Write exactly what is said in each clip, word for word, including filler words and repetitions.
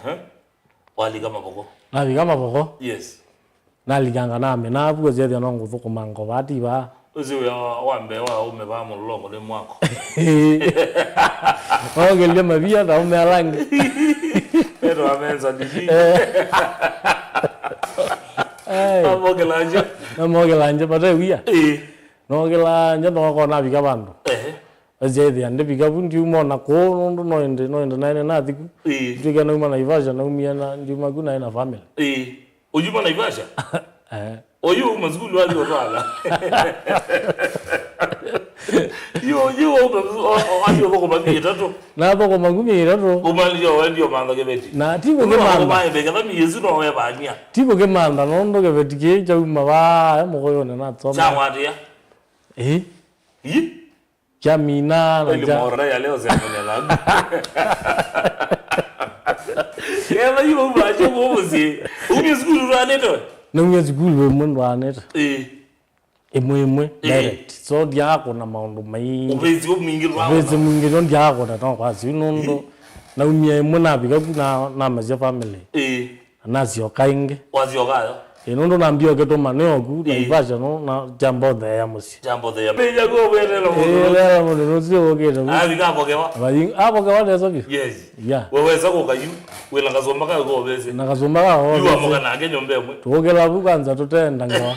Eh? Walika Mavoko. Navika Mavoko. Yes. Nalikanga namina avu, ũsyethĩa no ngũthũkũma ngova ati vaa. Ũsi wĩa wa, wa mbee wa aume vaa Mũlolongo nĩ mwako. Waongelile mavia na aume alangi. Petro amenza ndini. Eh. Ai. Amokela nje. Namokela nje, but eh, wia. Eh. Nokela nje nokona vika vandu. Ehe. Asyaĩthĩa ndĩvika vu ndiuma ona kũũ, nũndũ no ĩndĩ, no ĩndĩ naene nathi ku. Ĩĩ. Nduĩke nauma Naivasha, naumie na ndiuma ku naĩ na family. Ĩĩ. Ũyuma Naivasha? Eh. Ũyu uma sukulu athi ũtwala. Yu, yu uma, o, o, athi ũthũkũma mĩĩ ĩtatũ. Nathũkũma ku mĩĩ ĩtatũ. Ũmalio wendio mantha kĩveti. Na ti kũkĩmantha. Ũma ĩveketha mĩĩ ĩsu no wevania. Ti kũkĩmantha, nũndũ kĩveti kĩĩ kyauma vaa mũkũyũnĩ natsoma. Kyawatĩa? Ĩĩ. Ĩĩ? Kyamina na Kweli kya- maora ya leo siamenyana. Keva hiyo ubaje kwa uzi. Umi sukulu rwanete we? Naumia sukulu ĩmwe ndwanĩte. Eh. Ĩmwe ĩmwe, eh, direct. So ndiaga kũna maũndũ maingĩ. Ũvĩzi ũmingĩ rwa. Ũvĩzi mwingĩ no ndiaga kũna no kwa siu nũndũ. Eh. Naumia ĩmwe navika ku na, namesya family. Eh. Na nasyoka ĩngĩ. Wasyoka yo? Ĩ, nũndũ nambia ũkĩtũma nĩ oku, ĩ, Naivasha no, na kyambotheea mũsyĩ. Kyambotheea. Mbĩja kuo wetela mũndũ. Ĩ, wetela mũndũ ũcio ũkĩte. Avika apokewa. Apokewa nesa vyũ. Yes. Yeah. Wewesa kũka yu, wĩna kasũmba ka kũovese. Na kasũmba ka kũovese. Yu amoka nake nyũmba ĩmwe. Tũkĩla vu kwanza tũtenda ngwa.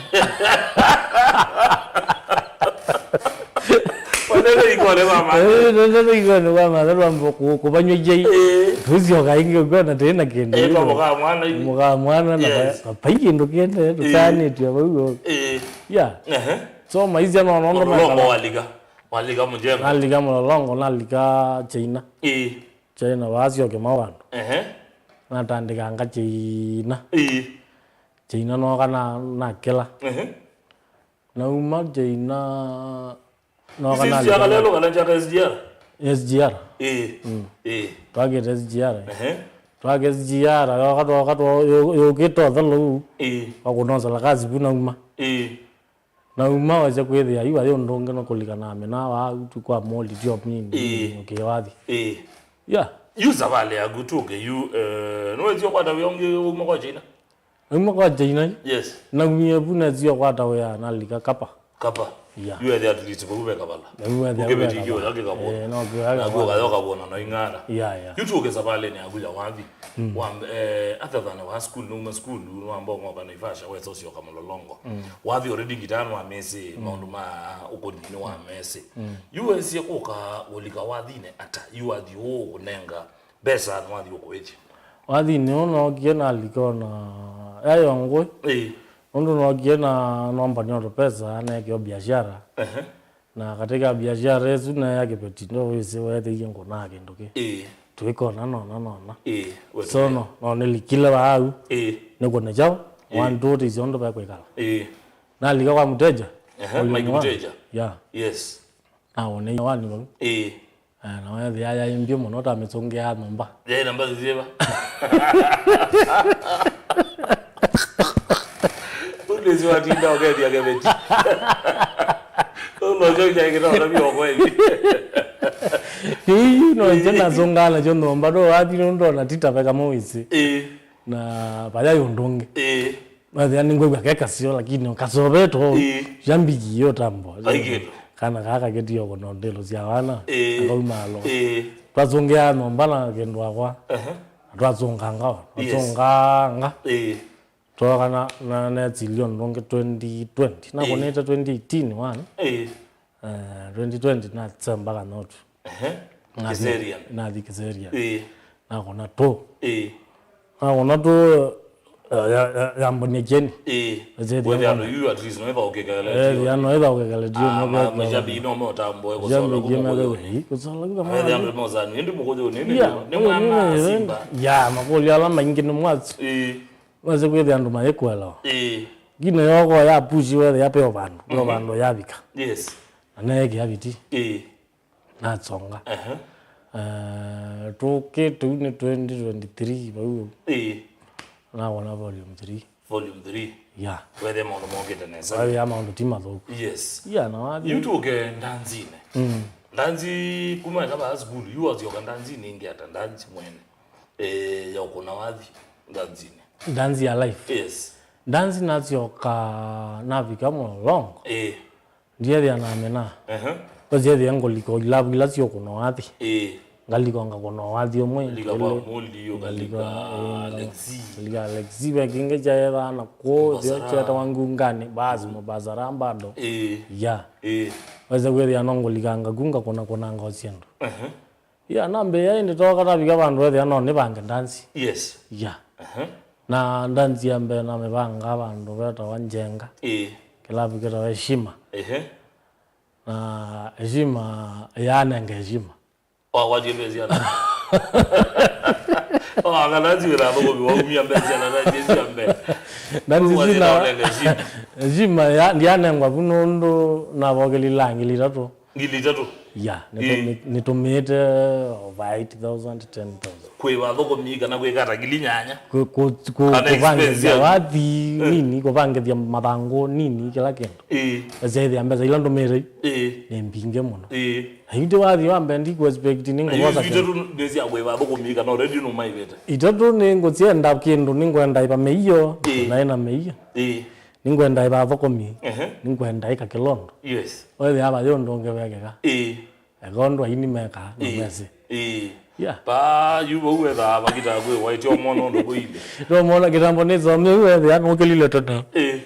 Wanene ikone mama. Eh, nende ikone kwa mama, twamba ku-, kũvanywa jai. Eh. Tũsyoka ĩngĩ ũkona tena kĩndũ. Eh, twa mũkaa mwana yu. Mũkaa mwana na, yes, pa-, pai kĩndũ kĩende, eh, tũsanĩtwe vau. Eh. Yeah. Ehe. So maisha no, no, no, Mũlolongo mekala. Walika. Walika mũjengo. Nalika Mũlolongo, nalika China. Eh. China wasyoke mawando. Ehe. Natandĩkanga China. Eh. China noka na, nakĩla. Ehe. Nauma China, noka. Isi nalika sia kalelo kana chaka S G R? S G R. Eh. Mm. Eh. Twakĩte S G R. Ehe. Twake S G R, yoka, twoka, two-, yu-, yũkĩte ũthelu. Eh. Wakũnosela kasi vu nauma. Eh. Nauma wasya kwĩthĩa, yu ayĩ ũndũ ũngĩ no kũlikana mina wa tu kwa moli job nini, ĩĩ, ũkĩwathi. Ĩĩ. Yeah. Yu savalĩ yaku tũke yu, eh, nĩwĩsĩ ũkwata wĩa ũngĩ uma kwa China? Uma kwa China? Yes. Naumie vu nesio kwata wĩa nalika Kapa. Kapa? Yeah. Yu ethĩa at least vau ve kavala. Vau ethĩa. Ũkĩvĩti kĩo yakĩkavona. Eh, no kĩo yakĩkavona. Naku ũkayoka vona no ing'ana. Yeah, yeah. Yu tũke savalĩnĩ yaku ya wathi. Mm. Wa, eh, other than wa school, numa school, nwa mbongo kana Naivasha, wesa ũsyoka Mũlolongo. Mm. Wathi already ngitaa nwa mĩsĩ, mm, maũndũ ma ũkũni nĩ wa mĩsĩ. Mm. Yu wesie kũka ũlika wathinĩ ata, yu wathi ũũ ũnenga mbesa nĩ wathi ũkũĩthya. Wathinĩ ũũ nookie nalika ona yayo ngũĩ. Ĩĩ. Nũndũ nookie na nombania tũpesa, neekeo biashara. Ehe. Na katika biashara ĩsu na ya kĩveti, ndo wĩsĩ weethĩie ngũnaa kĩndũ kĩ. Ĩĩ. Twĩkona nona nona. Ĩĩ, we. So no, no nĩlikile vau. Ĩĩ. Nĩkũne kyaũ? Ĩĩ. One, two, tĩsĩ ũndũ vekwĩkala. Ĩĩ. Nalika kwa mũteja. Ehe, Mike Mũteja. Yeah. Yes. Na wone wani vau. Ĩĩ. Eh, na weethĩa yaĩ mbyũ mũno, ta mĩsũngĩa ya nyũmba. Yaĩ na mbathi syĩva? Ũndĩsĩ watinda ũkethia kĩveti. Ũlosyo kyaĩ kĩtaona vyo kweli. Ĩĩ, no nje nasũngaa nakyo nyũmba, ndo wathi nũndũ ona titaveka mũwĩsĩ. Ĩĩ. Na vaya ũndũ ũngĩ. Ĩĩ. Weethĩa nĩngwĩw'a ke kaseo, lakini kasovetwe. Ĩĩ. Yambiki yo tambo. Vai kĩndũ. Kana kaka ketio kũna ndĩlo sya wana. Ĩĩ. Akauma alo. Ĩĩ. Twasũngĩa nyũmba na kĩndũ akwa. Ehe. Twasũnganga. Yes. Twasũnganga. Ĩĩ. Twoka na, na netilio ndũngĩ twenty twenty. Ĩĩ. Nakũnĩte twenty eighteen one. Ĩĩ. Eh, twenty twenty natsembaga notu. Ehe. Nathi Kiserian. Nathi Kiserian. Ĩĩ. Nakona tũ. Ĩĩ. Nakona tũ, eh, ya, ya, ya mboni Jeni. Ĩĩ. Ĩsĩ wethe andũ yu at least no ĩtha ũkĩkele. Eh, ya no ĩtha ũkĩkele dio. Ah, no ma, mashabiki no motambo eko solo kuma kwa. Ĩĩ, kusola kuma. Wethe andũ no zanu. Indi mũkũjũ nini? Yeah, nĩ mwana nĩ Simba. Yeah, makũlyo ala maingĩ nĩ mwatsu. Ĩĩ. Wese kwĩthĩa andũ mayĩkwelewa. Ĩĩ. Ngine yoko ya push wethe ya peo vandu. Peo vandu yavika. Yes. Na neke ya viti. Ĩĩ. Natsonga. Ehe. Eh, tũkĩte u nĩ twenty twenty-three vau. Ĩĩ. Nawona volume three. Volume three. Yeah. Wethe maũndũ mokĩte nesa. Wethe ya maũndũ ti mathũku. Yes. Yeah, na wathi. Yu tũke ndanzinĩ. Mm. Ndanzi kuma ĩla vaa sukulu, yu wasyoka ndanzinĩ ĩngĩ ata ndanzi mwene. Eh, ya ũkũna wathi ndanzinĩ. Ndanzi ya life. Yes. Ndanzi nasyoka navika Mũlolongo. Eh. Ndiethĩa namina. Ehe. Ũsiethĩa ngũliko ilavu ila syũkũna wathi. Eh. Ngalika ngakũna wathi ũmwe. Lika kwa Muli, yo ngalika Alexi. Ngalika Alexi, ve kĩngĩ kyaethaa na kũũ, thio kyetawa Ngungani, basi Mubasara bado. Eh. Ya. Eh. Wese kwĩthĩa no ngũlikanga ku ngakũna kũnanga ũsyĩndũ. Ehe. Ya, nambĩĩa ĩndĩ toka navika vandũ wethĩa no nĩvange ndanzi. Yes. Ya. Ehe. Na ndanzi ya mbee namĩvanga vandũ vetawa Njenga. Eh. Kĩlavu kĩtawa Heshima. Ehe. Na Heshima, yaanenge Heshima. Wawatie mbesa na. Oh, akanazi wĩra thoko waumia mbesa na na jesi ya mbee. Ndanzi sina Heshima ya ndianengwa vu nũndũ navokeli la ngili itatũ. Ngili itatũ. Ya, nĩtũmĩte over eight thousand, ten thousand. Kwĩ vathokomi kana kwĩkata ngili nyanya. Kũvangĩthya wathi nini, kũvangĩthya mathangũ nini, kĩla kĩndũ. Ĩĩ. Ĩsyaĩthĩa mbesa ila ndũmĩte nĩ mbingĩ mũno. Ĩĩ. Na yu ndĩ wathi wa mbee ndiku expect nĩ ngũvosa kĩndũ. Itatũ nĩ ngũsyenda kĩndũ, nĩ ngwenda ĩva mĩio, naĩ na mĩio. Ĩĩ. Nĩ ngwenda ĩva athokomi. Ehe. Nĩ ngwenda ĩka kĩlondo. Yes. Wethĩa ava yũndũ ũngĩ wekĩka. Ĩĩ. Eka ũndũ aini mekaa na mesĩ. Ĩĩ. Yeah. Paa yu vau wethaa vakitaa kwĩ waĩtya ũmwona ũndũ kũilye. Ndũmwona kĩtambo nĩsomie yu wethĩa nũkĩlile tene. Ĩĩ.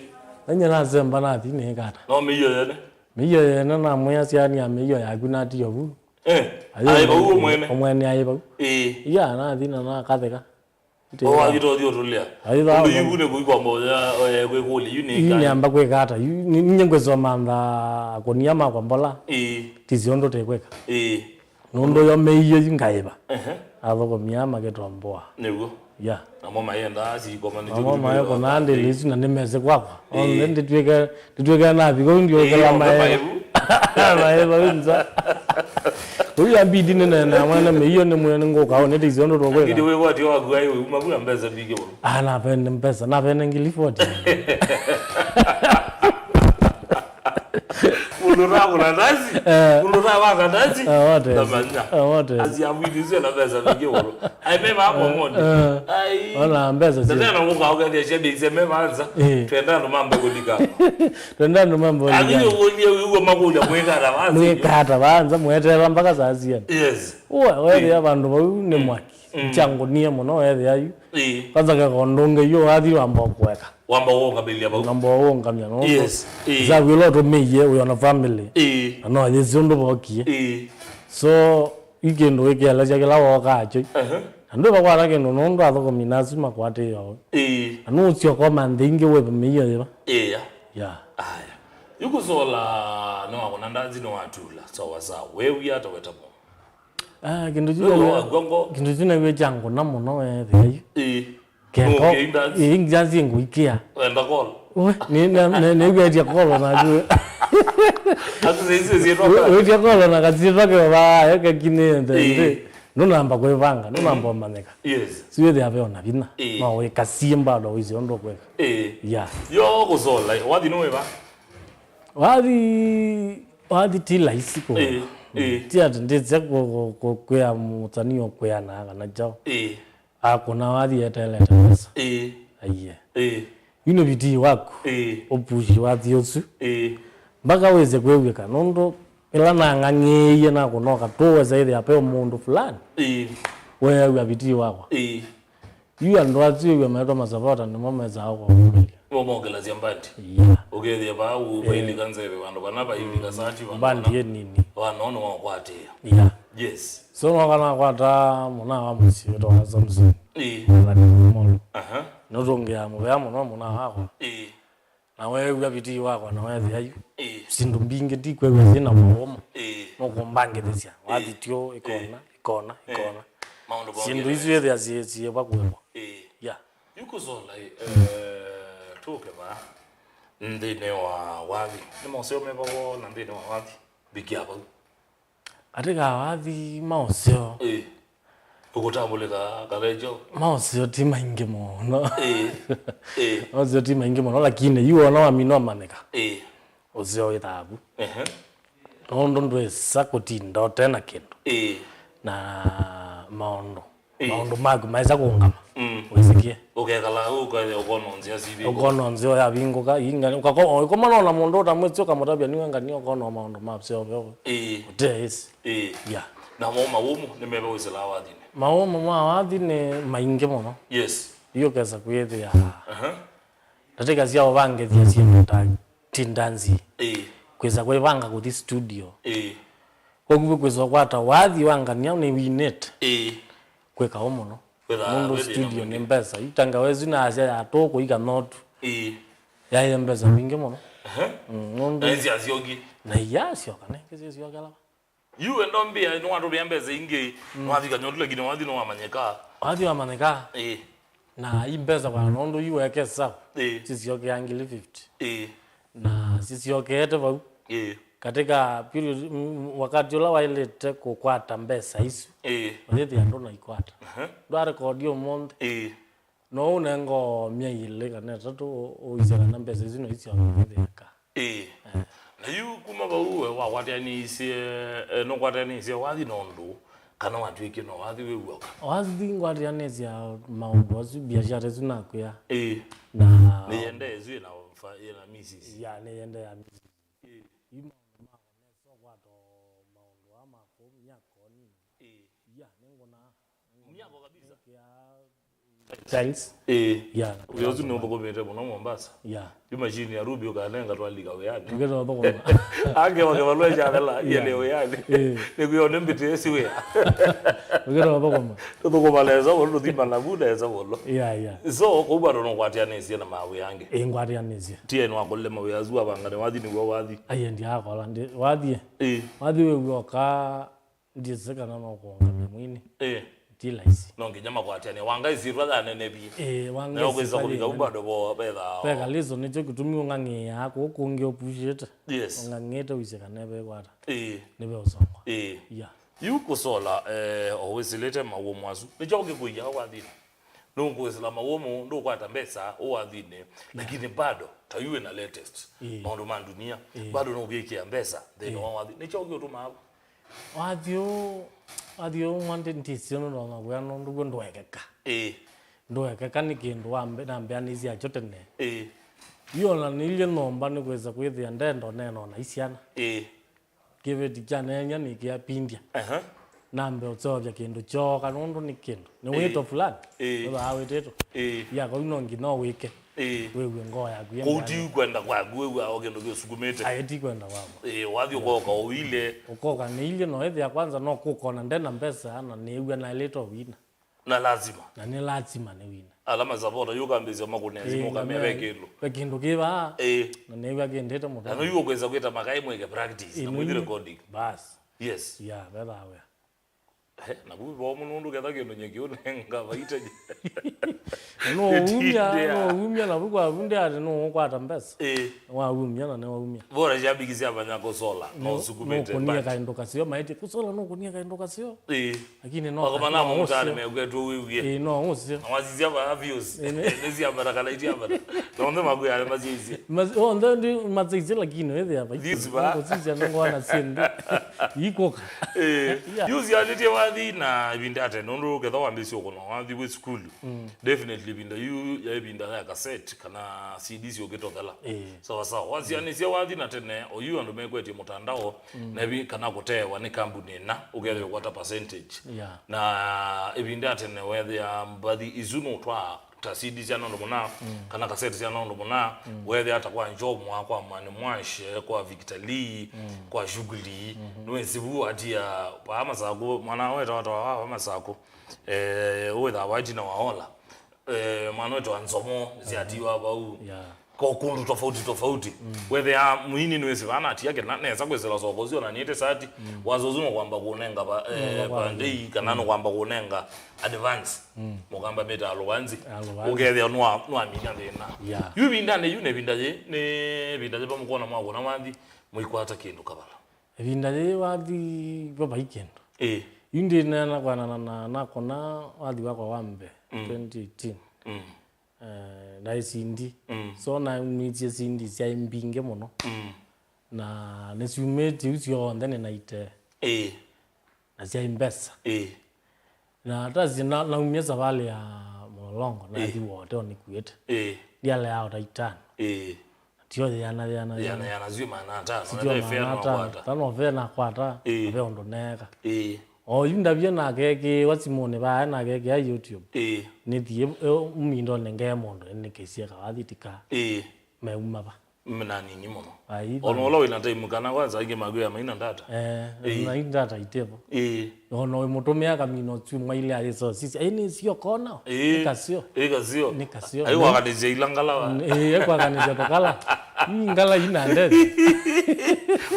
Nanye nasemba nathi nĩkata. No mĩio yene. Mĩio yene namwĩa syani ya mĩio yaku natiyo vu. Eh. Aĩ vau ũmwene. Ũmwene aĩ vau. Ĩĩ. Yeah, nathi na nakatheka. Owagita ũthi ũtũlĩa. Ũndũ yu vu nĩ kũikwamba ũya kwĩkũlya yu nĩ ngai. Nĩamba kwĩka ata yu? Ninye ngwĩsoma ntha akũnia makwa mbola. Ĩĩ. Tisi ũndũ tĩkwĩka. Ĩĩ. Nũndũ yo mĩio yu ngaĩva. Ehe. Athokomia makĩtomboa. Nĩw'o. Ya. Namo mayendaa sikoma nĩkyo. Namo maekona ndĩlĩ isu na nĩmesĩ kwakwa. Onthe ndĩtwĩke Nditwĩke na viko ndiũkĩla maĩvu. Maĩvu inza. Ũyu ambidi nĩnene amwene mĩio nĩ mwene ngũka ũnĩte isio ndo tũkwĩka. Ngidi wĩ wati waku ai uma vua mbesa mbingĩ mũno. Ah, napene mbesa, napene ngili forty. Mũndũ ũtagũra ndazi. Mũndũ ũtagũra ndazi. Awote. Tamanya. Awote. Asi ambidi sio na mbesa mbingĩ mũno. Ai mema hapo mondi. Ai. Ona mbesa sio. Tena ngũka ũkethia shabiki sema manza. Twenda ndo mambe kũlika. Twenda andũ mambolia. Athi ũkũlye wĩw'o makũlya mwĩkata vanza. Mwĩkata vanza mweteela mpaka saa siana. Yes. Uwe wethĩa vandũ vau nĩ mwaki. Nkyangũnie mũno wethĩa yu. Ĩĩ. Kwanza keka ũndũ ũngĩ yu wathi wamba kũeka. Wamba ũũngamĩlya vau. Wamba ũũngamya no. Yes. Ĩĩ. Zavu ĩla ũtũmĩie wĩ ona family. Ĩĩ. Na no yĩsĩ ũndũ vokie. Ĩĩ. So yu kĩndũ ĩkĩelesya kĩla wookaa kyo. Ehe. Na ndwĩvakwata kĩndũ nũndũ athokomi nasu makwatĩĩawa. Ĩĩ. Na nũsyoka ũmanthe ingĩ wĩve mĩio yĩva. Ĩĩa. Ya. Aya. Yu kũsola nĩwakũna ndazi nĩwatula sawa sawa. Weew'ie ata wetamo? Ah, kĩndũ kyu nĩw'o wakw'a ngo. Kĩndũ kyu nĩw'o kyangũna mũno wethĩa yu. Ĩĩ. Keko. Nũkĩi ndazi. Ĩĩ, ndazi ngũikĩa. Wenda kolo. We, nĩ nĩ nĩ nĩw'etya kolo na kyu. Atu sisi sisi toka. Wĩtya kolo na kasitwa kĩvaa, eka kinĩ nthe. Ĩĩ. Ndũnamba kwĩvanga, ndũnamba ũmanyĩka. Yes. Siwĩthĩa ve ona vinya. Ĩĩ. No wĩkasie mbado wĩsĩ ũndũ ũkwĩka. Ĩĩ. Yeah. Yo kũsola, wathi nĩ wĩva? Wathi, wathi ti laisi kũ. Ĩĩ. Ĩĩ. Ti ati ndĩsya kwĩa mũtani ũkwĩana kana kyaũ. Ĩĩ. Akũna wathi eteelete mbesa. Ĩĩ. Aiye. Ĩĩ. Yu nĩ vitii waku. Ĩĩ. Ũpushi wathi ũsu. Ĩĩ. Mpaka wĩse kwĩw'ĩka nũndũ ĩla nang'ang'ĩĩie nakũnoka tũwesa ĩthĩa pe mũndũ fulani. Ĩĩ. Weew'a vitii wakwa. Ĩĩ. Yu andũ asu ĩw'a maitwa masavota nĩmo mesaa ũkũmũmĩlya. Nĩmo mongelasya mbandi. Yeah. Ũkethĩa vaa ũvailika nzeve vandũ vana vailika sati vandũ vana. Mbandi ĩ nini. Vana nĩwaũkwatĩĩa. Yeah. Yes. So noka nakwata mũna wa mũsyĩ wĩtawa Samson. Ĩĩ. Mwathani Molo. Aha. Nũtũngĩaa mũvea mũno mũna wakwa. Ĩĩ. Na weew'a vitii wakwa na wethĩa yu. Ĩĩ. Syĩndũ mbingĩ ndikwĩw'a syĩ na maũmo. Ĩĩ. Nũkũmbangĩthĩsya. Ĩĩ. Wathi tyo ĩkona, ĩĩ, ĩkona, ĩĩ, ĩkona. Maũndũ syĩndũ isu ĩthĩa syĩ syĩ vakuĩvo. Ĩĩ. Ya. Yu kũsola, eh, tũke vaa nthĩnĩ wa wathi. Nĩ moseo mevawona nthĩnĩ wa wathi. Mbikia vau. Atĩ ka wathi maũseo. Ĩĩ. Ũkũtambũlĩka kavejo. Maũseo ti maingĩ mũno. Ĩĩ. Ĩĩ. Maũseo ti maingĩ mũno, lakini yu ona wamina ũmanyĩka. Ĩĩ. Ũseo wĩ thavu. Ehe. Nũndũ ndwĩsa kũtinda ũte na kĩndũ. Ĩĩ. Na maũndũ. Ĩĩ. Maũndũ maku maesa kũũngama. Mm. Wĩsĩkĩe. Ũkekala ũkethĩa ũkona nzĩa sivingũka. Ũkona nzĩa yavingũka, ingani, ũkakoma, ũkoma na mũndũ ũtamwĩsĩ ũkamũtavya nĩwe ngania ũkona maũndũ ma vyovyo. Ĩĩ. Ũteĩsĩ. Ĩĩ. Yeah. Na mo mawũmũ nĩ meva wĩsĩlaa wathinĩ? Mawũmũ ma wathi nĩ maingĩ mũno. Yes. Yu ũkesa kwĩthĩa. Aha. Ndatĩka sya ũvangĩthya syĩndũ ta tindanzi. Ĩĩ. Kwĩsa kwĩvanga kũthi studio. Ĩĩ. Kwoguo kwĩsa kwata wathi wa ngania nĩ winĩte. Ĩĩ. Kwĩka ũ mũno. Kwĩtha- Nũndũ kwĩthĩa studio nĩ mbesa. Yu tangawezu na asya ya tũkũ ika notu. Ĩĩ. Yaĩe mbesa mbingĩ mũno. Aha. Mm, nũndũ Na ĩsĩ asyoki. Na iyasyoka nengĩ syĩsyokela. Yu endo mbia nĩwatũmĩa mbesa ingĩ, nĩwathi Kanyondu, lakini wathi nĩwamanyĩka. Wathi wamanyĩka. Ĩĩ. Na i mbesa bwana, nũndũ yu weke sawa. Ĩĩ. Sisyokeaa ngili fifty. Ĩĩ. Na sisyokeete vau. Ĩĩ. Katika period, mm, wakati ũla waĩlĩte kũkwata mbesa isu. Ĩĩ. Ũyĩthĩa ndũnaikwata. Aha. Ndwarekodi ũmũnthĩ. Ĩĩ. No ũnengo myei ĩlĩ kana ĩtatũ, ũisye kana mbesa isu no isyoke kwĩthĩĩka. Ĩĩ. Eh. Na yu kuma vau we wakwatĩanĩisye, eh, nũkwatĩanĩisye wathi na ũndũ, kana watw'ĩkie no wathi wĩw'oka? Wathi ngwatĩanĩsya maũndũ asu, biashara isu nakwĩa. Ĩĩ. Na nĩyende ĩsu ĩna fa-, ĩna misis. Ya, nĩyende ya misis. Ĩĩ. Yu maũndũ makwa nesa kwata maũndũ aa ma kũmya konini. Ĩĩ. Ya, nĩngũnaa. Myako kabisa. Tiles. Ĩĩ. Yeah. Ũyo ũsu nĩ ũthũkũmĩte mũno Mombasa. Yeah. Yu machine ya Ruby ũkanenga twalika wĩanĩ. Ũkĩta ũthũkũma. Ange wa kĩvalũa kya vela, yeah, yele wĩanĩ. Ĩĩ. Nĩkwĩo nĩ mbĩtĩ ĩsi wĩa. Ũkĩta ũthũkũma. Tũthũkũma nesa mũno, tũthima navu nesa mũno. Yeah, yeah. So, kũu bado nũkwatĩanĩsye na mawĩa angĩ. Ĩĩ, ngwatĩanĩsye. Tieni wakũlile mawĩa asu wavanga nĩ wathi nĩw'o wathi. Aiye, ndiakola, ndi-, wathi. Ĩĩ. Wathi wĩw'oka. Ndiĩsĩ kana no kũũngamya mwini. Ĩĩ. Ti laisi. No nginya makwatĩanĩe. Wanga ĩsyĩtwa yanenevie. Ĩĩ, wanga. Nayo kwĩsa ĩsyĩtwa kũlika yĩnene. Bado bo vetha. Veka liso nĩkyo kĩtumi ũng'ang'ĩaa kũu kũngĩ ũpushĩte. Yes. Ũng'ang'ĩte wĩsĩ kana evekwata. Ĩĩ. Nĩve ũsongwa. Ĩĩ. Yeah. Yu kũsola, eh, o wĩsĩlĩte mawũmũ asu. Nĩkyo kĩkũia wathinĩ. Nũkwĩsĩla mawũmũ, ndũkwata mbesa ũwathinĩ. Yeah. Lakini bado, ta yu wĩna latest. Ĩĩ. Maũndũ ma dunia. Ĩĩ. Bado no ũkĩkĩa mbesa nthĩnĩ wa wathi. Nĩkyo kĩũtũmaa Wathi ũũ, wathi ũũ ng'wa ndi-, ndisĩ nũndũ wa mawĩa nũndũ w'o ndũekeka. Ĩĩ. Ndũekeka nĩ kĩndũ wambe-, nambĩanĩisye akyo tene. Ĩĩ. Yu ona nĩilye nyũmba nĩkwĩsa kwĩthĩa ndenda ũneena na isyana. Ĩĩ. Kĩveti kyaneenya nĩkĩapindya. Aha. Nambe ũseũvya kĩndũ kyooka nũndũ nĩ kĩndũ. Nĩ wĩto fulani. Ĩĩ. Wĩthaa wĩtĩtwe. Ĩĩ. Ya kau no nginya ũwĩke. Ĩĩ. Wĩw'e ngoo yaku yĩ kũu ti ndani. Kwenda kwaku, wĩw'aa o kĩndũ kĩũsukumĩte. Aĩ, ti kwenda kwakwa. Ĩĩ, wathi ũkoka ũile. Ũkoka nĩilye no ĩthĩa kwanza no kũkona ndena mbesa na nĩw'a naĩlĩte ũwina. Na lazima. Na nĩ lazima nĩwine. Ala masavota yu ũkambĩsya makũnea simũ, ĩĩ, ũkamea ve kĩndũ. Ve kĩndũ kĩ vaa. Ĩĩ. Na nĩw'a kĩndĩte mũtwe. Na no yu ũkwĩsa kwĩta makaĩ mwĩke practice, ĩĩ, na mwĩthi recording. Bas. Yes. Ya, vethaa wĩa. He, na vu vo mũno ũndũ ketha kĩndũ nyeki ũnenga vaita. No umya, no umya na vu kwa vunde ati no ũkwata mbesa. Ĩĩ. Waumya na nĩ waumya. Bora shabiki sya manya kũsola, no ũsukumĩte. No kũnia kaĩndũ kaseo, maĩtye kũsola no kũnia kaĩndũ kaseo. Ĩĩ. Lakini no. Wakomana mũmũtani mekwetwo wĩwie. Ĩĩ, no ũsyo. Na wasisya vaa views. Ĩĩ. Nĩ syambata kana itiambata. Nonthe makwĩa masyaisye. Mas-, onthe ndi masyaisye lakini wĩthĩa vai. This va. Ngũsisya nĩ ngona syĩndũ. Ikũka. Eh, yeah. Yu sianĩtie wathi na ĩvinda ya tene, nũndũ ketha wambĩĩsye ũkũna wathi wĩ sukulu. Mm. Definitely ĩvinda yu ya ĩvinda ya cassette kana C D syũkĩtothela. Eh. Sawa sawa. Wasianĩsye wathi na tene, oyu andũ mekwetye mũtandao, mm, na ĩvi-, kana kũteewa nĩ kambuni ĩna, ũkethĩa ũkwata percentage. Yeah. Na ĩvinda ya tene wethĩa mbathi isu nũtwaa ta C D sya Nondo Mũna, mm, kana kaseti sya Nondo Mũna, mm, weethĩa ta kwa Njomwa, kwa Mwani Mwashe, kwa Victor Lee, mm, kwa Shughuli, mm-hmm, nĩwĩsĩ vu atia vaa Masakũ, mwana wetawa tawa vaa Masakũ, eh, wĩthaa wa itina wa Ola, eh, mwana wetawa Nzomo, nĩsyatiwa vau. Yeah. Ko kũndũ tofauti tofauti. Mm. Wethĩa mũini nĩwĩsĩ vana atia kĩna, nesa kwĩsĩla soko ũsu ona nĩte sati, mm, wazo ũsu nũkwamba kũnenga va-, eh, mm, vandei, kana, mm, nũkwamba kũnenga advance. Mm. Mũkamba mĩta alũvanzi. Alũvanzi. Ũkethĩa nwa-, nwamina thĩna. Yeah. Yu ĩvindanĩ yu nĩ ĩvinda yĩ, nĩ ĩvinda yĩva mũkona mwakũna wathi, mũikwata kĩndũ kavala? Ĩvinda yĩĩ wathi vo vai kĩndũ. Ĩĩ. Yu ndĩneena kwanana na nakũna wathi wakwa wa mbee, mm, twenty eighteen. Mm. Eh, ndaĩ C D. Mm. So naumisye C D syaĩ mbingĩ mũno. Mm. Na nĩsyumĩtye u syonthe nĩnaite. Ĩĩ. Na syaĩ mbesa. Ĩĩ. Na tasi na, naumie savalĩ ya Mũlolongo, nathi Ĩĩ. Wote nĩkuĩte. Ĩĩ. Ndialeaa o ta itano. Ĩĩ. Tio yĩana, yĩana, Yana, yĩana. Yana, sio maana atano. Sio maana atano. Tano ve na kwata, Ĩĩ. Ve ũndũ neeka. Ĩĩ. O yu ndavye nakekĩwa simũnĩ vaa, nakekĩa YouTube. Ĩĩ. Nĩthiĩ, e, umindone ngee mũndũ, nĩkĩsie kawathi tika. Ĩĩ. Meuma va. Mna nini mũno. Ai, ona ũla wĩna time kana kwanza aingĩ makwĩa maina data. Eh, Ĩĩ. Na i data itevo. Ĩĩ. Ona ũmũtũmĩa kamino tu mwaile aĩ so sisi. Ai, nĩ sio kona. Ĩĩ. Nĩ kasio. Ĩĩ, kasio. Nĩ kasio. Ai, wakanĩsya ila ngala wa. Ĩĩ, ekwakanĩsya tũkala. Ii ngala ina ndethi.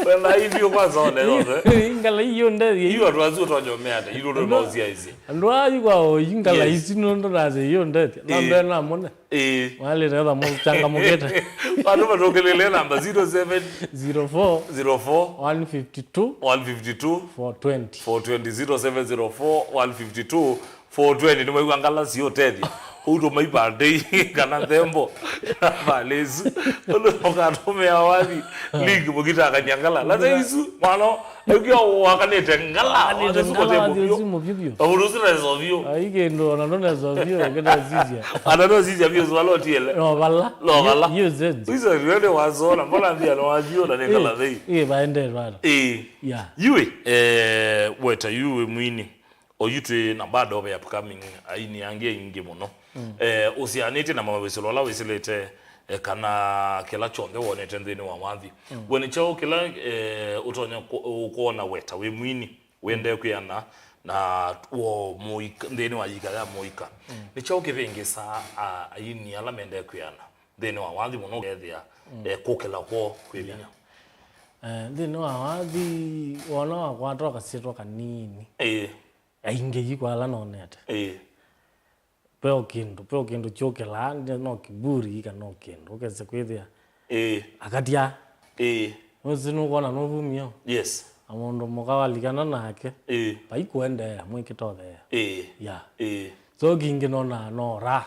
Wena hivyo kwanza one yote. Ii ngala iyo ndethi. Iyo watu wazi utonyomeate. Ilo ndo mauzia hizi. Andũ ayu kwa o ii ngala Yes. Ici nũndũ nase iyo ndethi. Na Ĩĩ. Mbee na mone. Ĩĩ. Mwalĩte etha mũchangamũkĩte. Vandũ matũkĩlĩle namba zero seven zero four zero four one fifty two one fifty two four twenty. Four twenty, zero seven zero four one fifty two four twenty. Nĩmwaigua ngala siũtethya. Ũu tũmaipandei kana nthembo. Valĩsu. Ũndũ ũkatũmĩa wathi. Link mũkitakany'a ngala. Lata isu, mwana Ĩkĩa wakanĩte ngala, Wakanĩte wakanĩte ngala, simũ wathi vyũ. Simũ vyũ vyũ. Ũndũ ũsu nesa vyũ. Ai, kĩndũ ona ndũnesa vyũ, ũkĩtasisya. Ana no sisya vyũ swala ũtiele. No vala. No vala. Yu, yu zenzi. Wisa rĩrĩ wazola, mbona mbia no wavyũ na nĩ ngala thei. Ĩ, vaende vana. Ĩ. Yeah. Yui, eh, weta yu wĩ mwini. Oyu twĩ na bado of upcoming aini angĩ aingĩ mũno. Mm. Eh, ũsianĩtye na mawĩsĩlo ala wĩsĩlĩte, eh, kana kĩla kyonthe wonete nthĩnĩ wa wathi. Mm. We nĩ kyaũ kĩla, eh, ũtonya kũ-, ũkwona weta wĩ mwini, wendee kwĩana na wo mũika, nthĩnĩ wa yika ya mũika? Mm. Nĩ kyaũ kĩvĩngĩsaa a-, aini ala mendee kwĩana nthĩnĩ wa wathi mũno ũkethĩa, mm, eh, kũkĩla kwoo kwĩ vinya? Eh, nthĩnĩ wa wathi, wona wakwata kasyĩtwa kanini. Ĩĩ. Aingĩ yu kwa ala nonete. Ĩĩ. Ve o kĩndũ, ve o kĩndũ kyũkĩlaa, nĩ, no kĩburi kana o kĩndũ, ũkese kwĩthĩa. Ĩĩ. Akatya. Ĩĩ. Nũsĩ nũkwona nũvumio. Yes. Na mũndũ mũka walikana nake. Ĩĩ. Vai kũendeea, mwĩkĩtotheea. Ĩĩ. Ya. Ĩĩ. So kingĩ nona no raha.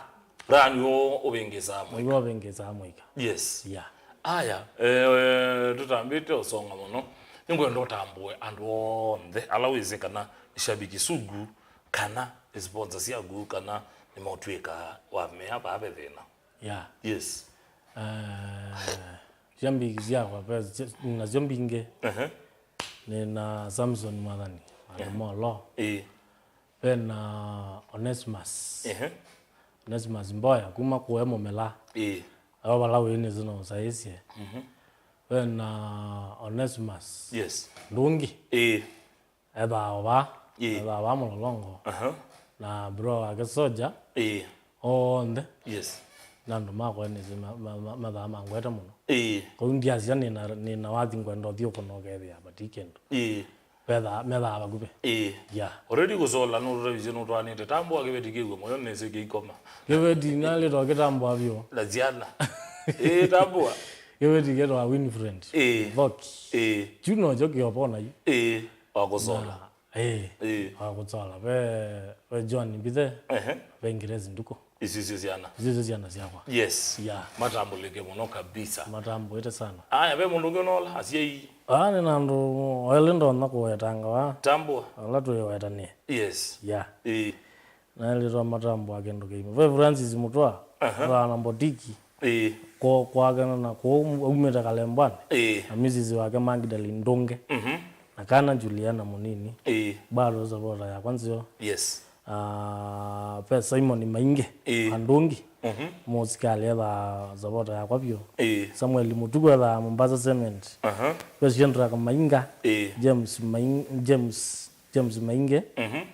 Raha nĩw'o ũvĩngĩsaa mũika. Nĩw'o ũvĩngĩsaa mũika. Yes. Ya. Aya, eh, tũtambĩte ũsonga mũno. Nĩngwenda ũtambũe andũ onthe ala wĩsĩ kana nĩ shabiki sugu, kana nĩ sponsor syaku, kana nĩmaũtw'ĩka wamea vaa ve thĩna. Yeah. Yes. Eh, shabiki syakwa ve, nasyo mbingĩ. Ehe. Nĩ na Samson Mwathani, Mwathani Molo. Ĩĩ. Ve na Onesimus. Ehe. Onesimus Mboya, kuma kũe Mũmela. Ĩĩ. Ao vala wĩnĩsĩ no ũsaĩsye. Mhm. Ve na Onesimus. Yes. Ndungi. Ĩĩ. Ethaa o vaa. Ĩĩ. Ethaa vaa Mũlolongo. Aha. Na bro wake Soja. Ĩĩ. Onthe. Yes. Na andũ makwa nĩsĩ ma-, ma-, ma-, mathaa mangwete mũno. Ĩĩ. Kwoou ndiasya nĩna, nĩna wathi ngwenda ũthiĩ ũkũna ũkethĩa vati kĩndũ. Ĩĩ. Vethaa, methaa vakuvĩ. Ĩĩ. Yeah. Already kũsola nũtũtavisye nũtwaanĩte. Tambũa kĩveti kĩw'e mũyo nĩsĩ kĩikoma. Kĩveti nalĩ to kĩtambũa vyũ. Na syana. Ĩĩ, tambũa. Kĩveti kĩtawa Winfred. Ĩĩ. Thoki. Ĩĩ. Kyu nokyo kĩopona yu. Ĩĩ. Wa kũsola. Na, ĩĩ. Ĩĩ. Wa kũsola. Ve, ve John Mbithe. Ehe. Ve Ngiresi Nduku. Isu syo syana. Isu syo syana syakwa. Yes. Yeah. Matambũlĩke mũno kabisa. Matambũĩte sana. Aya, ve mũndũ ũngĩ ũnola, asyai. Ah, nĩ na andũ elĩ ndonya kũwetanga wa. Tambũa. Ala twĩwetanĩe. Yes. Yeah. Ĩĩ. Na elĩ twa matambũa kĩndũ kĩima. Ve Francis Mũtwa, aha, wa na Mbotiki. Ĩĩ. Kwa, kwake na, na kũu aumĩte Kalembwani. Ĩĩ. Na misisi wake Magdalene Ndũnge. Mhm. Na kana Juliana Mũnini. Ĩĩ. Bado sapota yakwa nzeo. Yes. Ah, ve Simon Maingi, ĩĩ, Andungi, mhm, mũsikalĩ ethaa sapota yakwa vyũ. Ĩĩ. Samuel Mutuku ethaa Mombasa Cement. Aha. Ve Shadrack Mainga, ĩĩ, James Main-, James, James Maingi, mhm,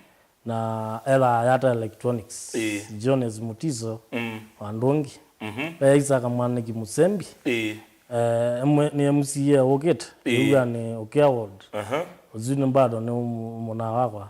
na ethaa Yata Electronics. Ĩĩ. Jones Mutiso, mm, wa Ndungi. Mhm. Ve Isaac Mwaniki Musembi. Ĩĩ. Eh, emwe-, nĩ M C A ũkĩte. Ĩĩ. Ĩw'anĩ Ũkĩa Ward. Aha. Ũsu nĩ bado nĩ mũ-, mũna wakwa.